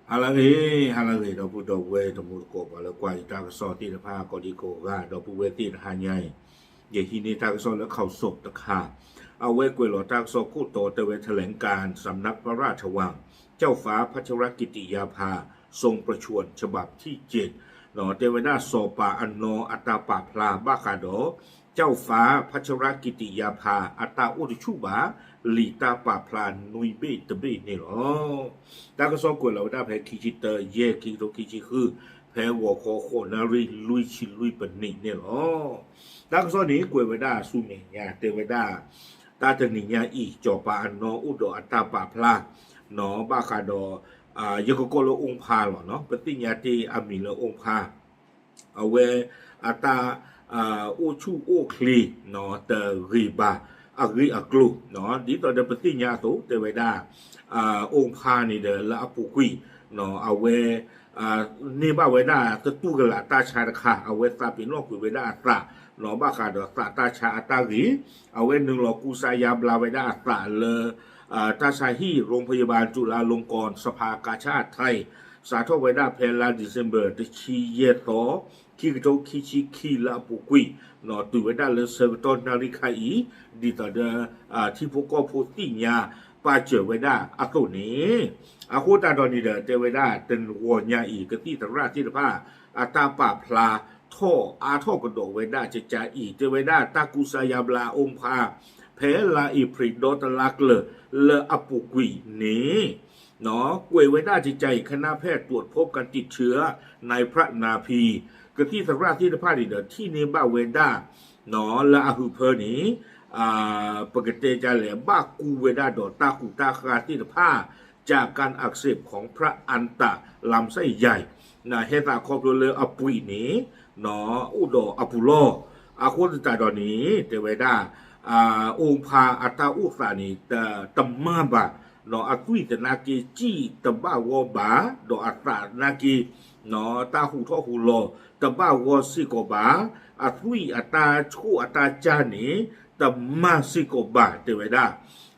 ဟါလၢအဂ့ၤ, ဟါလၢအဂ့ၤ ဒီပုၢ်ဒီဝဲၢ်တံၤသကိး ပှၤလၢကွၢ်ယတၢ်ကစီၣ်သ့ၣ်တဖၣ် ကိးဒံကိးဂၤ ဒီပုၢ်ဝဲၢ်သ့ၣ်တဟါညါအံၤ, ယဟံးန့ၢ်တၢ်ကစီၣ်လၢ ข่าวสด တခါ, အဝဲကွဲးလီၤတၢ်ကစီၣ်ခိၣ်တီတဲဝဲ แถลงการณ์สำนักพระราชวัง เจ้าฟ้าพัชรกิติยาภา ทรงประชวรฉบับที่เจ็ด တဲဝဲဒၣ်စီၤပၤအနီအတၢ်ပာ်ဖျါဘၣ်ဃးဒီး เจ้าฟ้าพัชรกิติยาภา အတၢ်အိၣ်တဆူၣ်ဘၣ် လံာ်တၢ်ပာ်ဖျါနွံဘ့ၣ်တဘ့ၣ်န့ၣ်လီၤ. တၢ်ကစီၣ်ကွဲးလီၤဝဲဒၣ်ဖဲခံဆံတၢ ယဲၢ် ခံကထိခံဆံဃု, ဖဲဂီၤခီဃိးနၣ်ရံၣ်လွံၢ်ဆံလွံၢ်ပနံးန့ၣ်လီၤ. တၢ်ကစီၣ်န့ၣ်ကွဲးဝဲဒၣ်ဆူမဲာ်ညါ တဲဝဲဒၣ် တၢ်တနံၤညါအံၤ စီၤပၤအနီအိၣ်ဒီးအတၢ်ပာ်ဖျါ ဘၣ်ဃးဒီး ယကကိးလၢ องค์พระ လီၤ, ပသ့ၣ်ညါတ့ၢ်အမံၤလၢ องค์พระ အဝဲအတၢ်အိၣ်ဆူၣ်အိၣ်ချ့ တဂ့ၤဘၣ်အဂ့ၢ်အကျိၤ, ဒ်သိးဒီးပသ့ၣ်ညါအသိး တဲဝဲဒၣ် องค์พระ န့ၣ်ဒီး လၢအပူၤကွံာ် အဝဲန့ၢ်ဘၣ်ဝဲဒၣ်သတူၢ်ကလာ်တၢ်ဆါတခါ အဝဲသးပ့ၤနီၣ်ကွံာ်ဝဲဒၣ်အသး ဘၣ်ဃးဒီးသးတၢ်ဆါအတၢ်ဂ့ၤ, အဝဲနုာ်လီၤကူစါယါဘျါဝဲဒၣ်အသးလၢ တၢ်ဆါဟံၣ် โรงพยาบาลจุฬาลงกรณ์ สภากาชาดไทย စးထီၣ်ဝဲဒၣ်ဖဲလါ December တဆံယဲၢ်သီ ခံကထိခံဆံခံ လၢအပူၤကွံာ် တုၤဝဲဒၣ်လၢဆၢကတီၢ်နၣ်ရံၣ်ခါအံၤ ဒ်သိးဒီး ထံဖိကီၢ်ဖိသ့ၣ်ညါပာ်စၢၤဝဲဒၣ်အသိးန့ၣ်, အဃိသတးဒီးန့ၣ်ဒီး တဲဝဲဒၣ်တနံၤညါအံၤ ကသံၣ်သရၣ်သ့ၣ်တဖၣ် အတၢ်ပာ်ဖျါထီၣ်အါထီၣ်ကဒီးဝဲဒၣ်ကကါအံၤ တဲဝဲဒၣ်တၢ်ကူစါယါဘျါ องค์พระ ဖဲလါအ့ဖြ့ၣ်ဒီတလါကျၢၤလၢအပူၤကွံာ်န့ၣ် ကွဲးဝဲဒၣ်ကကါအံၤ คณะแพทย์ตรวจพบการติดเชื้อในพระนาภี ကသံၣ်သရၣ်သ့ၣ်တဖၣ်န့ၣ်ဒီး ထံၣ်န့ၢ်ဘၣ်ဝဲဒၣ် လၢအဟုးဖၢန့ၣ် ပကတဲဒ်လဲၣ် ဘၣ်ကူဝဲဒၣ်ဒီးတၢ်ကူးတၢ်ဃါသ့ၣ်တဖၣ် จากการอักเสบของพระอันตะลำไส้ใหญ่ ဟဲသးခီဖျိလၢအပှ့ၤန့ၣ် အိၣ်ဒီးအပူၤလီၢ်, အဃိသတးဒီးန့ၣ် တဲဝဲဒၣ် องค์พระ အတၢ်အိၣ်သးန့ၣ် တမၤဘၣ်, အသွံၣ်သနာ်က့ စံၣ်တဘၣ်ဂီၢ်ဘၣ်, ဒီးအသးသနာ်က့ တၢ်ဟူးထီၣ်ဟူးလီၤတဘၣ်ဂီၢ်စ့ၢ်ကီးဘၣ်, အသွံၣ်အတၢ်ဆှိၣ်အတၢ်ကၢ်န့ၣ် တမၤစ့ၢ်ကီးဘၣ် တဲဝဲဒၣ်.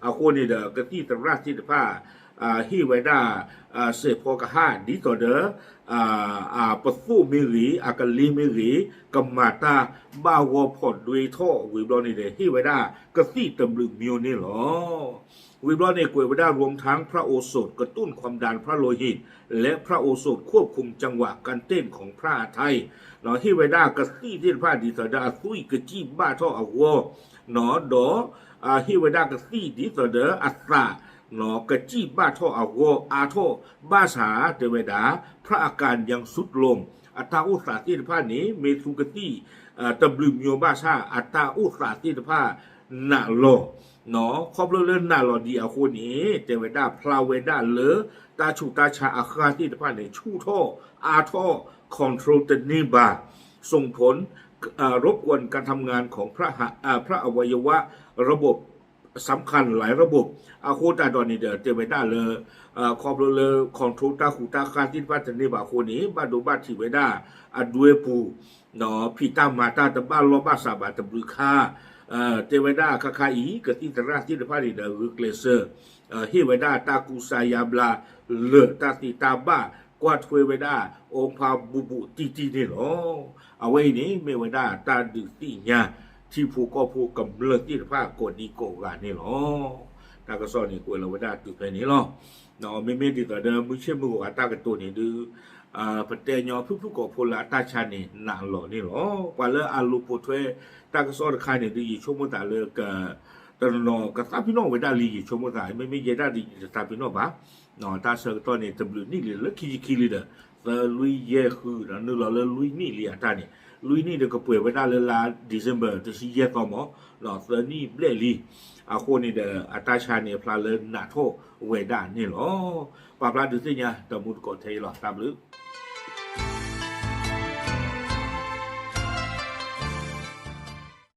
အဃိန့ၣ်ဒီး ကသံၣ်သရၣ်သ့ၣ်တဖၣ် ဟ့ၣ်ဝဲဒၣ် စဲးဖီကဟၣ် ဒ်သိးဒီး ပသိၣ်မ့ၢ်ဂ့ၤ အကလ့မ့ၢ်ဂ့ၤ ကမၤတၢ်ဘၣ်ဂီၢ်ဖီၣ်ဒွဲထီၣ်ဝံၤဘျီန့ၣ်ဒီး ဟ့ၣ်ဝဲဒၣ်ကသံၣ်တဘျုးမျိုးန့ၣ်လီၤ. ဝံၤဘျီန့ၣ် ကွဲးဝဲဒၣ် รวมทั้งพระโอสถกระตุ้นความดันพระโลหิต และพระโอสถควบคุมจังหวะการเต้นของพระอไทย ဟ့ၣ်ဝဲဒၣ်ကသံၣ်သ့ၣ်တဖၣ်ဒ်သိးဒီးအသွံၣ်ကစံၣ်ဘၣ်ထီၣ်အဂီၢ် ဒီး ဟ့ၣ်ဝဲဒၣ်ကသံၣ်ဒ်သိးဒီးအသး ကစံၣ်ဘၣ်ထီၣ်အဂီၢ်အါထီၣ် ဘၣ်ဆၣ် တဲဝဲဒၣ် พระอาการยังทรุดโทรม အတၢ်အိၣ်သးသ့ၣ်တဖၣ်န့ၣ် မ့ၢ်သူကသံၣ် တဘျုးမျိုးဘၣ်ဆၣ် အတၢ်အိၣ်သးသ့ၣ်တဖၣ်နးလီၤ ခီဖျိလၢနးလီၤဒံးအဃိန့ၣ် တဲဝဲဒၣ်ဖျါဝဲဒၣ်လၢ တၢ်ဆူးတၢ်ဆါအဃၢ်သ့ၣ်တဖၣ်န့ၣ် ဆူၣ်ထီၣ်အါထီၣ် control တန့ၢ်ဘၣ် ส่งผลรบกวนการทำงานของพระหะเอ่อพระอวัยวะระบบสำคัญหลายระบบ အဃိသတးဒီးန့ၣ်ဒီး တဲဝဲဒၣ်လၢ ခီဖျိလၢ control တၢ်ဃူးတၢ်ဃါသ့ၣ်တဖၣ်တန့ၢ်ဘၣ်အဃိန့ၣ် ဘၣ်ဒိဘၣ်ထံးဝဲဒၣ်အဒွဲပူၤ ဖံးတၢ်မၤတၢ်တဘၣ်လီၢ်ဘၣ်စးဘၣ်တဘျုးခါ တဲဝဲဒၣ်ခါခါအံၤ ကသံၣ်သရၣ်သ့ၣ်တဖၣ်န့ၣ်ဒီး ဂုာ်ကျဲးစၢး ဟ့ၣ်ဝဲဒၣ်တၢ်ကူစါယါဘျါ လၢာ်တၢ်သ့တၢ်ဘၣ် ကွၢ်ထွဲဝဲဒၣ် အီဖါဘူးဘူးတံၢ်တံၢ်န့ၣ်လီၤ. အဝဲအံၤန့ၣ် မ့ၢ်ဝဲဒၣ်တၢ်ဒုးသ့ၣ်ညါ ထံဖိကီၢ်ဖိကမျၢၢ်သ့ၣ်တဖၣ်ကိးဒံကိးဂၤန့ၣ်လီၤ. တၢ်ကစီၣ်န့ၣ် ကွဲးလီၤဝဲဒၣ်တုၤဖဲန့ၣ်လီၤ. မ့မ့ၢ်ဒ်သိးဒီးမုၢ်ဆ့ၣ်မုၢ်ဂီၤအတၢ်ကတိၤန့ၣ်ဒုး ပတဲညီဖုၣ်ဖုၣ်ကိာ်ဖိလၢအတၢ်ဆါန့ၣ် နးလီၤန့ၣ်လီၤ. ပှၤလၢအလိာ်ပိာ်ထွဲတၢ်ကစီၣ်တခါန့ၣ်ဒုး ယဆိကမိၣ်သးလၢ တနီၤကသးပ့ၤနီၣ်ဝဲဒၣ်လံ ယဆိကမိၣ်သး မ့မ့ၢ်ယဲဒၣ်ဒုး ယတသးပ့ၤနီၣ်ဘၣ်. တၢ်ဆၢကတီၢ်န့ၣ် တဘျုးနံၣ်လံ လၢခံဆံခံလံဒီး သၢလွံၢ်ယဲၢ်ဃုဒီး နုာ်လီၤလၢလွံၢ်နံၣ်လံအတၢ်န့ၣ် လွံၢ်နံၣ်ဒီးကပှဲၤဝဲဒၣ်လၢလါ December တဆံယဲၢ်သီမး သၢနံၣ်ဘျဲၣ်လံ. အဃိန့ၣ်ဒီး အတၢ်ဆါန့ၣ်ဖျါလၢနးထီၣ်ဝဲဒၣ်န့ၣ်လီၤ. ပာ်ဖျါဒုးသ့ၣ်ညါ တၢ်မူတကိးထဲအံၤလီၤ. တၢ်ဘျုး